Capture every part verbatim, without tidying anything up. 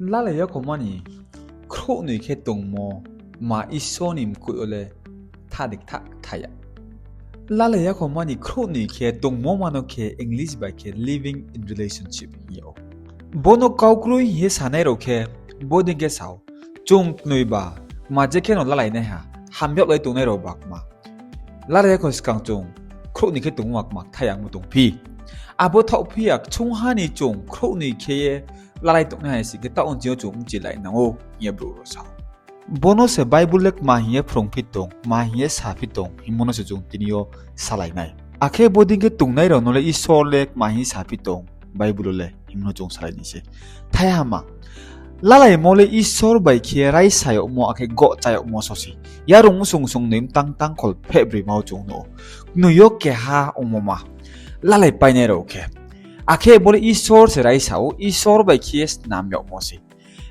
Lalai yakhoma ni khrouhnoi khe tongmo ma Isor ni mkoih yo le tha di ktha ktha ya. Lalai yakhoma ni khrouhnoi khe tongmo ma no khe English bai khe living in relationship hing yag ou. Bo no kaukroi hing ye sanai rao khe bodei khe sa ou, chung knoi ba kma je khe no lalai naiha, hamyag lai tongnai rao ba kma. Lalai yakho skang chung khrouhnoi khe tongmo ma kma ktha yamo tongphi. Abo thaohphi ya, kchungha ni chung khrouhnoi khe ye lalai tongnai hai sing khe taoh nching yo chung mchilai nang ou hing ye brouh rao sa ou. Bo no se Bible le kma hing ye phrungphi tong, kma hing ye saphi tong hingmo no se chung tini yo salai nai. Akhe bodei khe tongnai rao no le Isor le kma hing saphi tong Bible wo le hingmo no chung salai nai se. Thaiha ma, lalaimo le Isor bai khe raisa yagmo akhe gohcha yagmo so se. Yarung msung sung noi mtang tangkhol phehbroima wo chung nuh ou. Knoi yo keha ongmo ma lalaipainai rao khe. Akhe bo le Isor se raisa ou, Isor bai khe ye snam yagmo se.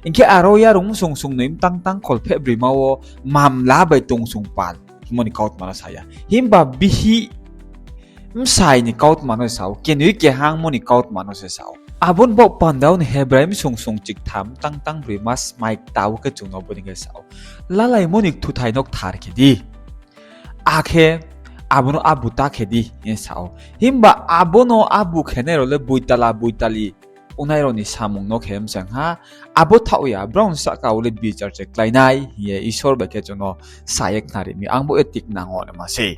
Hing khe aro yarung msung sung noi mtang tangkhol phehbroima wo mamla bai tongsong pal hingmo ni kautma no sa ya. Himba bihih bsai ni kautma no sa ou, kenoi kehangmo ni kautma no se sa ou. Abo ni baoh panda wo ni Hebrai msung sung chiktham mtang tangbroima smai kta wo khe chung no bodei khe sa ou, lalaimo ni kthuthai no kthar khe di. Akhe abo no abu ta khe di hing ye sa ou. Himba abo no abu khenai rao le boitala boitali ongnai rao ni samung no khe mseng ha, abo thaoh ya, brao ni sahka wo le bichar se klái nai hing ye Isor bai khe chung no sa ye khnari mi, ang bo ye tiknang wo naima se.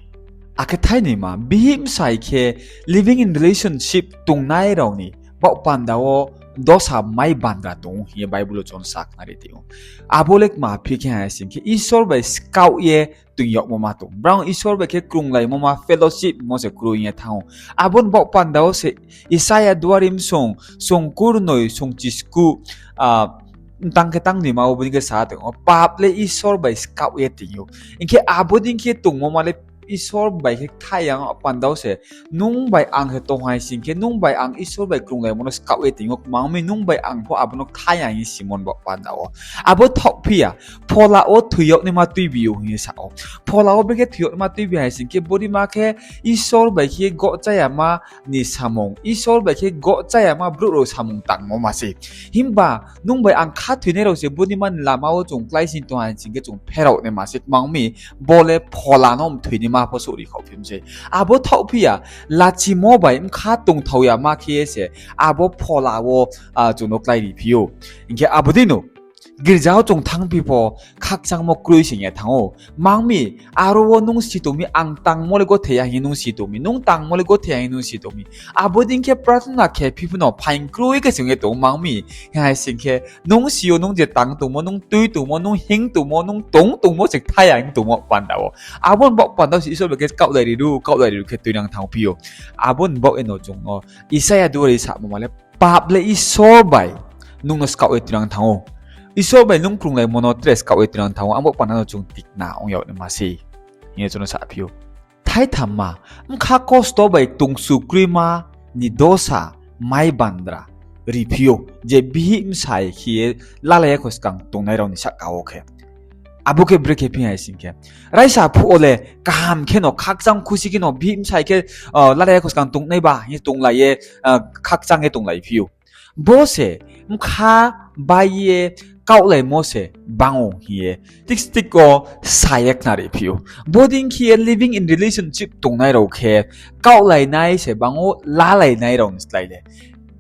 Akhe thainoima, bihih bsai khe living in relationship tongnai rao ni baoh panda wo dosa mai bandra tong ou hing ye Bible wo chung no sa khnari tong ou. Abo le kma phi khe hai sing khe Isor bai skaoh ye toing yagmo ma tong. Brao Isor bai khe krunglaimo ma fellowship mo se kroi ye thanng ou. Abo ni baoh panda wo se Isaia duari msung sung kurnoi sung chisku, mtang khe tang noima wo bodei khe sa tong ou, pap le Isor bai skaoh ye toing ou. Hing khe abo dei khe tongmo ma le Isor bai khe kthayang panda wo se nung bai ang khe tong hai sing khe nung bai ang Isor bai krunglaimo no skaoh ye toing ou, kmang mi nung bai ang pho abo no kthayang hing ye simo ni baoh panda wo. Abo thaohphi ya, phola wo thoi yag naima tuibi ou hing ye sa ou. Phola wo brekhe thoi yag naima tuibi hai sing khe bodei ma khe Isor bai khe gohchayama ni samung, Isor bai khe gohchayama brouh rao samung tangmo ma se. Himba nung bai ang khathoinai rao se bodei ma ni lama wo chung kláising tong hai sing khe chung pherao naima se, kmang mi bo le phola no mthoinaima pho souhri khaoh phi mi se. Abo thaohphi ya, lachimo bai bkha tongthao yama khe ye se abo phola wo chung no kláiri phi ou. Hing khe abo dei no girja wo chung thanngphi pho khakchangmo kroi sing ye thanng ou. Mang mi, aro wo nung si tong mi, ang tangmo le gothe ya hing ye nung si tong mi, nung tangmo le gothe ya hing ye nung si tong mi. Abo dei khe prathna khe phi pho no phaing kroi khe sing ye tong ou, mang mi, hing hai sing khe nung si yo, nung je tang tongmo, nung tui tongmo, nung hing tongmo, nung tong tongmo se kthayang tongmo panda wo. Abo ni baoh panda wo se Isor bai khe kaohlai ri ru, kaohlai ri ru khe tuinang thanng phi ou. Abo ni baoh ye no chung no Isaia duari samo ma le, pap le Isor bai nung no skaoh ye tuinang thanng ou. Isor bai nung krunglaimo no tre skaoh ye tuinang thanng ou, abo panda no chung tikna ong yag naima se hing ye chung no saphi ou. Thaithamma, bkha kosto bai tongsu kroima ni dosa mai bandra riphi ou, je bihih bsai khe ye lalai yakho skang tongnai rao ni sahka wo khe. Abo khe brekhe phi hai sing khe, raisa phuh wo le kaham khe no, khakchang khusi khe no, bihih bsai khe, lalai yakho skang tongnai ba hing ye tonglai ye, khakchang ye tonglai phi ou. Bo se bkha bai ye kaohlaimo se bang ou hing ye tik tik wo sa ye khnari phi ou. Bodei khe ye living in relationship tongnai rao khe kaohlainai se bang ou, lalainai rao ni slái le.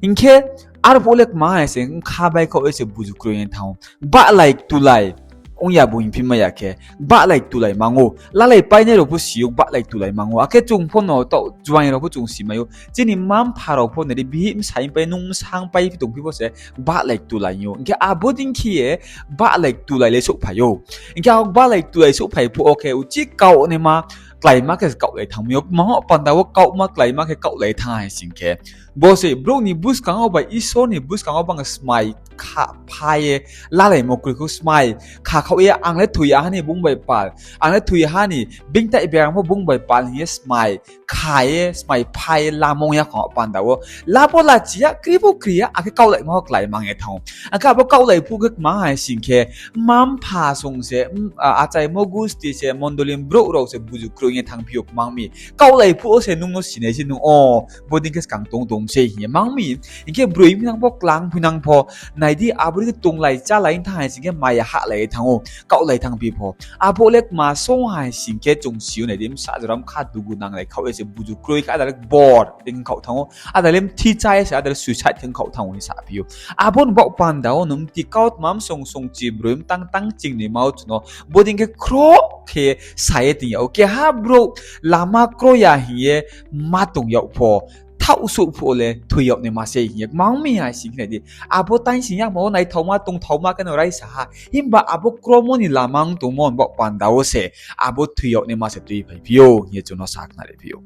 Hing khe arphuh le kma hai se bkha bai kaoh ye se buju kroi ye thanng ou. Bahlai ktulai ong ya bo hingphi mai ya khe, bahlai ktulai mang ou. Lalaipainai rao pho si ou, bahlai ktulai mang ou. Akhe chung pho no taoh juaing rao pho chung si mai ou. Chini mma-mpha rao pho nai di, bihih bsai pai, nung bsang pai phi tongphi pho se bahlai ktulai ou. Hing khe abo dei khe ye bahlai ktulai le souhphai ou. Hing khe abo bahlai ktulai souhphai phuh wo khe uchih kaoh naima kláima khe se kaohlai thanng mi ou. Kma panda wo kaohma kláima khe kaohlai thanng hai sing khe, bo se brouh ni buskang wo bai Isor ni buskang wo bang smai kha pha ye lalaimo kroi khou, smai kha khaoh ye, ang le thoi ya ha ni bung bai pal, ang le thoi ya ha ni, beingtai berang pho bung bai pal hing ye smai kha ye, smai pha ye lamung ya kho panda wo. Labo lachi ya, kri pho kri ya, akhe kaohlaimo klái mang ye thanng ou. Akhe abo kaohlai phuh khe kma hai sing khe, mma-mpha song se, achaimo gusti se, mondoli ni brouh rao se buju kroi ye thanngphi ou kmang mi. Kaohlai phuh wo se nung no sinai se nung, o, bodei khe skang tong tong sei hing ye. Mang mi, hing khe broi phinang pho, klang phinang pho, nai di, abo dei khe tonglai chálai thanng hai sing khe maya hahlai ye thanng ou, kaohlai thanng phi pho. Abo le kma song hai sing khe chung si ou, nai di, bsa jora bkha dugu nanglai khaoh ye se buzu kroi khe, áda le bor dei khaoh thanng ou, áda le mthi chá ye se, áda le suicide khe khaoh thanng ou hing saphi ou. Abo ni baoh panda wo no mti kautma msong song chi broi mtang tang chingnoi ma wo chung no bodei khe khroh khe sa ye ting yag ou. Keha brouh lama kroi ya hing ye ma tong yag pho, thaoh souh phuh le thoi yag naima sei hing ye. Mang mi hai sing khe nai di, abo tainsing yagma wo naithaoma tongthaoma khe no raisa ha. Himba abo kromo ni lama ong tongmo ni baoh panda wo se abo thoi yag naima se tuiphai phi ou hing ye chung no sakhnari phi ou.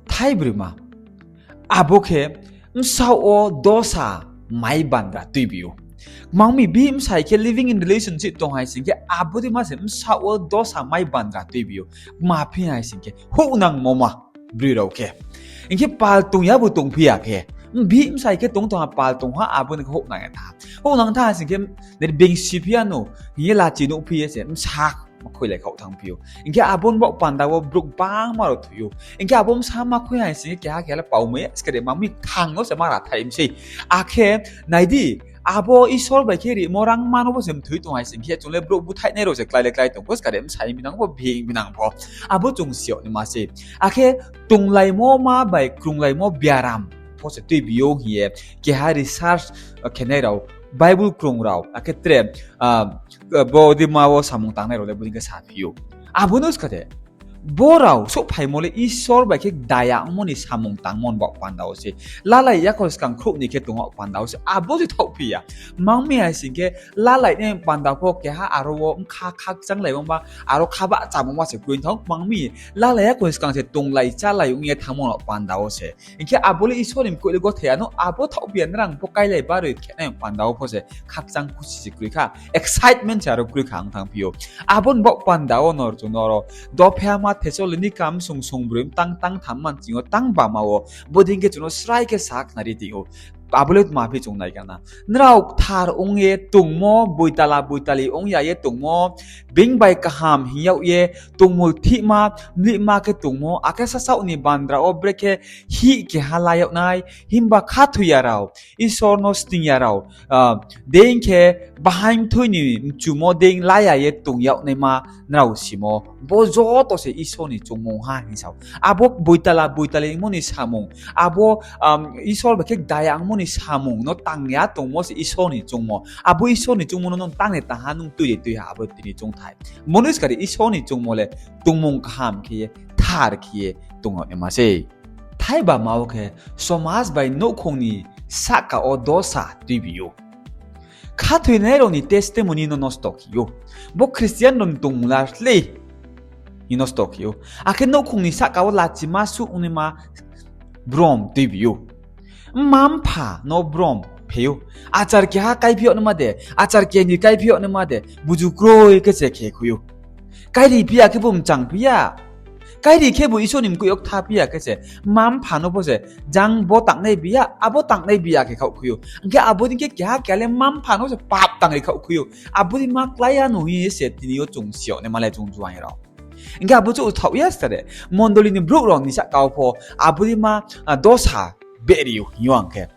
Thaibrima, abo khe bsaoh wo dosa mai bandra tuibi ou. Mang mi bihih bsai khe living in relationship tong hai sing khe abo dei ma se bsaoh wo dosa mai bandra tuibi ou. Kma phi hai sing khe houhnangmo ma broi rao khe. Hing khe pal tong ya bo tongphi ya khe. Bihih bsai khe tong tong ha, pal tong ha, abo ni khe houhnang ya tha. Houhnang tha sing khe, nai di, being si phi ya no hing ye lachi nuhphi ye se bsa ma khuilai khaoh thanng phi ou. Hing khe abo ni baoh panda wo brouh gbangma rao thoi ou. Hing khe abo bsa ma khui hai sing khe keha keha le paumai ya, skade mang mi kthang no se mara thai mi sei. Akhe nai di, abo Isor bai khe rimo rangma no bo se mthoi tong hai sing khe, chung le brouh búthaihnai rao se klái le klái tong pho, skade bsai phinang pho, being phinang pho. Abo chung si yag naima sei. Akhe tonglaimo ma bai krunglaimo biaram pho se tuibi ou hing ye keha research khenai rao, Bible krung rao, akhe tre, ah, bodei ma wo samung tangnai rao le bodei khe saphi ou. Abo no skade, bo rao souhphaimo le Isor bai khe daya ongmo ni samung tangmo ni baoh panda wo se. Lalai yakho skang khrouh ni khe tong yag panda wo se abo se thaohphi ya. Mang mi hai sing khe, lalai nai panda pho keha aro wo bkha khakchanglaimo ba, aro kha bahchamo ma se kroi thanng ou. Mang mi, lalai yakho skang se tonglai chálai ong ye thanngmo ni panda wo se. Hing khe abo le Isor ni mkoih le gothai ya no, abo thaohphi ya, nrang pho káilai baroi khenai panda wo pho se khakchang khusi se kroi kha, excitement se aro kroi kha ong thanng phi ou. Abo ni baoh panda wo no chung no ro dopheama Thessalonika bsong song broi mtang tang tham man ching yo tang bama wo bodei khe chung no srai khe sakhnari ting ou. Abo le tma phi chung nai kha na. Nrao kthar ong ye tongmo, boitala boitali ong ya ye tongmo, being bai kaham hing yag ye tongmulthihma, mlihma khe tongmo, akhe sasaoh ni bandra wo brekhe hih keha la yag nai, himba khathoi ya rao, Isor no sning ya rao, ah, dei khe bahaing mthui ni mchumo dei la ya ye tong yag naima nrao simo. Bo joto se Isor ni choungmung ha hing sa ou. Abo boitala boitali ongmo ni samung, abo, um, Isor bai khe daya ongmo ni samung no tang ya tongmo se Isor ni choungmo. Abo Isor ni choungmo no nung tang ni tang ha, nung tui de tui ha, abo tini choungthai. Bo no skade Isor ni choungmo le tongmung kaham khe ye, kthar khe ye tong yag naima sei. Thaiba ma wo khe, somaj bai nouhkhong ni sahka wo dosa tuibi ou. Khathoinai rao ni testimony no nosto khe ou. Bo Christian rao ni tongmung le slei hing nosto khe ou. Akhe nouhkhong ni sahka wo lachima suh ongnaima brom tuibi ou. Mma mpha no brom phe ou. Achar keha káiphi yag naima de, achar keni káiphi yag naima de, buzu kroi khe se khe khui ou. Káiri phi ya khebu mchang phi ya. Káiri khebu Isor ni mkoih yo ktha phi ya khe se, mma mpha no pho se, jang bo tangnai bi ya, abo tangnai bi ya khe khaoh khui ou. Hing khe abo dei khe keha keha le mma mpha no se pap tangri khaoh khui ou. Abo dei ma klái ya no hing ye se tini yo chung si yag naima le chung juaing rao. Hing khe abo chouh thaoh ya skade, mondoli ni brouh rao ni sahka wo pho abo dei ma, ah, dosa beri ou hing yo ang khe.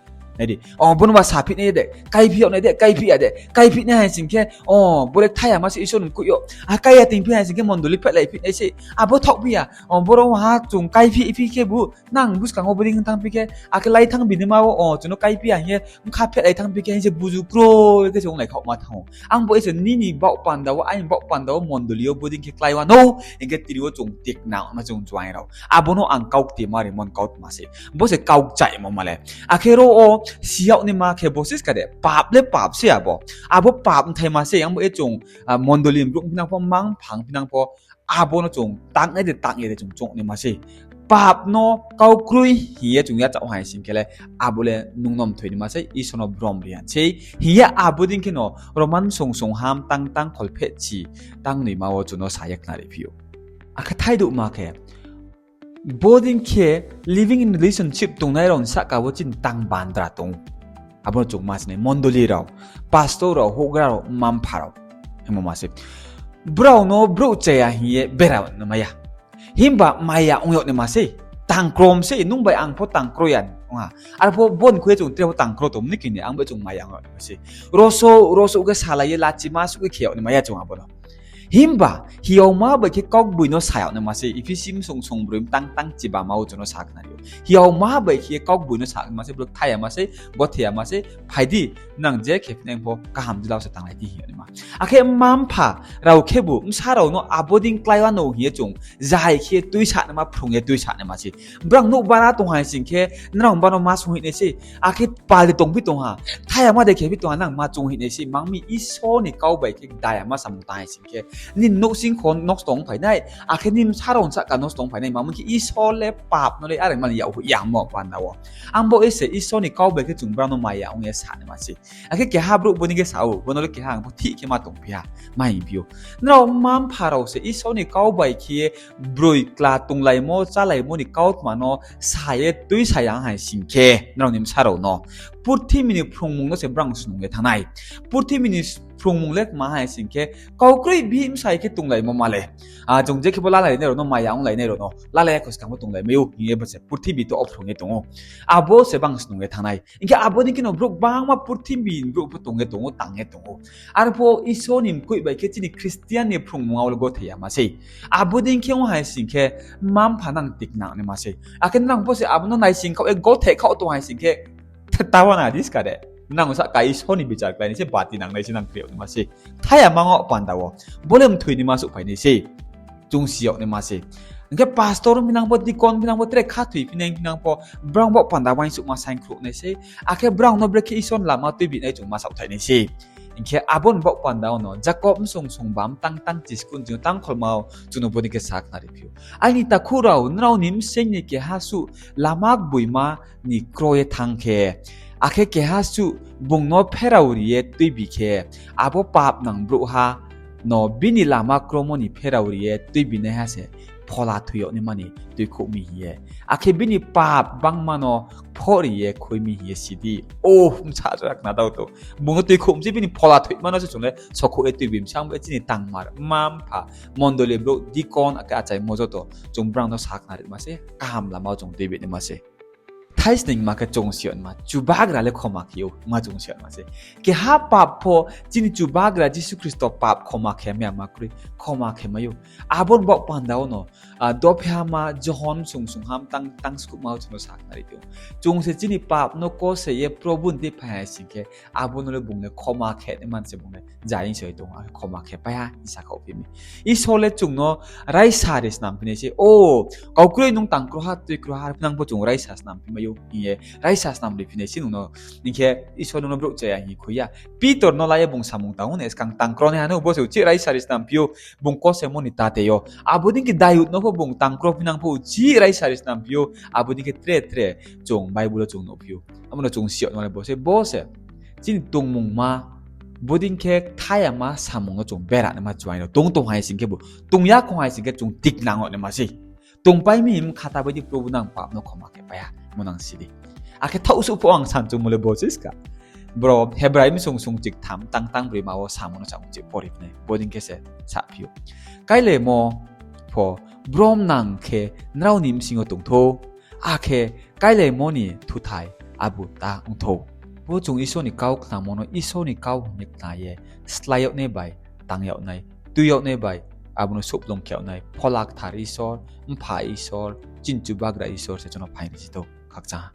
Nai di, o, bo no ba saphi nai de, káiphi yag nai de, káiphi ya de, káiphi nai hai sing khe, o, bo le thai ya ma se Isor ni mkoih yo. A, kái ya ting phi hai sing khe mondoli phehlai phi nai se, abo thaoh phi ya. O, boro ha chung káiphi phi khebu, nang buskang wo bodei thanng phi khe, akhe lai thanng bini ma wo, o, chung no káiphi ya hing ye, bkha phehlai thanng phi khe hing se buzu kroi khe se onglai khaohma thanng ou. Ang bo se nini baoh panda wo, aini baoh panda wo mondoli yo bodei khe klái wa no, hing khe tini wo chung tikna ma chung juaing rao. Abo no ang kau ktima rimo ni kautma se. Bo se kau kchaimo ma le. Akhe ro wo si yag naima khe bo se skade, pap le pap se abo. Abo pap mthaima se, ang bo e chung, ah, mondoli ni brouh phinang pho, mma mpha phinang pho, abo no chung tangnai de, tangnai de chung choung naima se. Pap no kau kroi hing ye chung yachaoh hai sing khe le, abo le nung no mthoi naima se, Isor no brom ri ya sei. Hing ye abo dei khe no Roman song song ham tang tang kholphehchi tang noima wo chung no sa ye khnari phi ou. Akhe thaidouhma khe, bodei khe living in relationship tongnai rao ni sahka wo chini tang bandra tong ou. Abo no chung ma sinai mondoli rao, pastor rao, houhgra rao, mma mpha rao. Hingmo ma se. Brao no brouh chaya hing ye bera naima ya. Himba maya ong yag naima sei. Tang krom sei, nung bai ang pho tang kroi ya. ong ha. Arphuh bo ni khui ye chung tre pho tangkro tongmo ni kini ang bo chung maya ong yag naima se. Rosouh, rosouh khe salai ye lachima suh khe khe yag naima ya chung abo no. Himba hiaoma bai khe kaugboino sa yag naima se, Ephesi bsong songbroi mtang tang chibama wo chung no sakhnari ou. Hiaoma bai khe kaugboino sa naima se, brouh thayama se, gotheyama se, phai di, nang je khe phinai pho kaham jila wo se tanglai di hing yag naima. Akhe mma-mpha rao khebu bsa rao no abo dei klái wa no hing ye chung zai khe tuisa naima, phrung ye tuisa naima se. Brao nouh bara tong hai sing khe, nrao ba no ma sung hing nai se. Akhe pal de tongphi tong ha, thayama de khe phi tong ha, nang ma chung hing nai se. Mang mi Isor ni kau bai khe dayama samung tang hai sing khe, nini nouhsing kho nosto ong phai nai, akhe nini bsa rao ni sahka nosto ong phai nai. Mang mi khe Isor le pap no le are mani yag hoih ya mo panda wo. Ang bo ye se Isor ni kau bai khe chung brao no maya ong ye sa naima se. Akhe keha brouh bo ni khe sa ou, bo no le keha ang pho thik khe ma tongphi ha, ma hingphi ou. Nrao mma-mpha rao se Isor ni kau bai khe ye broi kla tonglaimo, chálaimo ni kautma no sa ye tuisa ya hai sing khe, nrao ni bsa rao no purthimbi ni phrungmung no se brao snung ye thanng nai. Purthimbi ni phrungmung le tma hai sing khe, kau kroi bihih bsai khe tonglaimo ma le. A, chung je khe bo lalai nai rao no, maya onglai nai rao no, lalai ya kho skang pho tonglai mai ou hing ye bo se purthimbi to wo phrung ye tong ou. Abo se bang snung ye thanng nai. Hing khe abo ni khe no brouh gbangma purthimbi ni brouh pho tong ye tong ou, tang ye tong ou. Arphuh Isor ni mkoih bai khe chini Christian ni phrungmung wo le gothe yama sei. Abo dei khe ong hai sing khe, mma-mpha nang tikna naima sei. Akhe nang pho se abo no naising khaoh ye gothe khaoh tong hai sing khe, tawa na diska de. Nang sahka Isor ni bichar klái nai se, bati nang nai se, nang kri yag naima sei. Thayama ong panda wo. Bo le mthoi ni ma suh phai nai sei. Chung si yag naima sei. Hing khe pastor phinang pho, deacon phinang pho, tre khathoi phinang phinang pho, brao bo panda uaingsouhma saingkhruh nai sei. Akhe brao no brekhe Isor ni lama tuibi nai chung ma saohthai nai sei. Hing khe abo ni baoh panda wo no Jakob bsong songba mtang tang chiskun chung tang kholma wo chung no bo ni khe sakhnari phi ou. Aini takhu rao, nrao ni bsing ni keha suh lama gboima ni kro ye thanng khe, akhe keha suh bung no pherao ri ye tuibi khe, abo papnang brouhha no bini lama kromo ni pherao ri ye tuibinaiha se phola thoi yag naima ni tuikhouh mi hing ye. Akhe bini pap bangma no phoh ri ye khui mi hing ye si di. O, bsa jora khna dao to. Bung no tuikhouh mi se bini phola thoima no se chung le sokhouh ye tuibi mi se, ang bo chini tangmar, mma-mpha, mondoli brouh, deacon, akhe achaimo joto, chung brao no sakhnarima se, kaham lama wo chung tuibi naima se. Thaisningma khe chung si yag naima, Chubagra le khoma khe ou, ma chung si yag naima se. Keha pap pho chini Chubagra Jisu Khristo pap khoma khe mai ya ma kroi, khoma khe mai ou. Abo ni baoh panda wo no, a, dophehama Johon song song ham tang, tang skuhma wo chung no sakhnari tong ou. Chung se chini pap no kose ye Probu ni thing phai hai sing khe, abo no le bung le khoma khe naima se bung le jai se tong ou, akhe khoma khe pai ha hing sa khaoh phi mi. Isor le chung no raisa ri snam phi nai se, o, kau kroi nung tang kroha, tui kroha, nang pho chung raisa snam phi mai ou hing ye, raisa snam ri phi nai se nung no. Hing khe Isor nung no brouh chaya hing khui ya. Pitor no la ye bung samung tang ou ne, skang tang kronaiha no, bo se uchih raisa ri snam phi ou, bung kosemo ni tate yo. Abo dei khe Dayud no pho bung tang kro phinang pho uchih raisa ri snam phi ou, abo dei khe tre tre chung Bible wo chung nuh phi ou. Abo no chung si yag naima le bo se, bo se chini tongmungma, bo dei khe thayama samung no chung bera naima chuai no tong tong hai sing khe bo, tong ya khong hai sing khe chung tiknang yag naima se. Tongpai mi him khata bai di Probu nang pap no khoma khe pai ha, mo nang si di. Akhe thaoh suh pho ang san chungmo le bo se ska. Bro Hebrai bsong song chiktham tang tang broima wo samo no sa uchih pori phi nai. Bo dei khe se saphi ou. Káilaimo pho brom nang khe nrao ni bsing yo tong thou, akhe káilaimo ni thuthai abo ta ong thou. Bo chung Isor ni kau khnamo no Isor ni kau hing ye khna ye, slái yag nai bai, tang yag nai, tui yag nai bai, abo no souhplung khe yag nai, Phola Kthar Isor, Mpha Isor, chini Chubagra Isor se chung no phaing ri si thou, khakchang ha.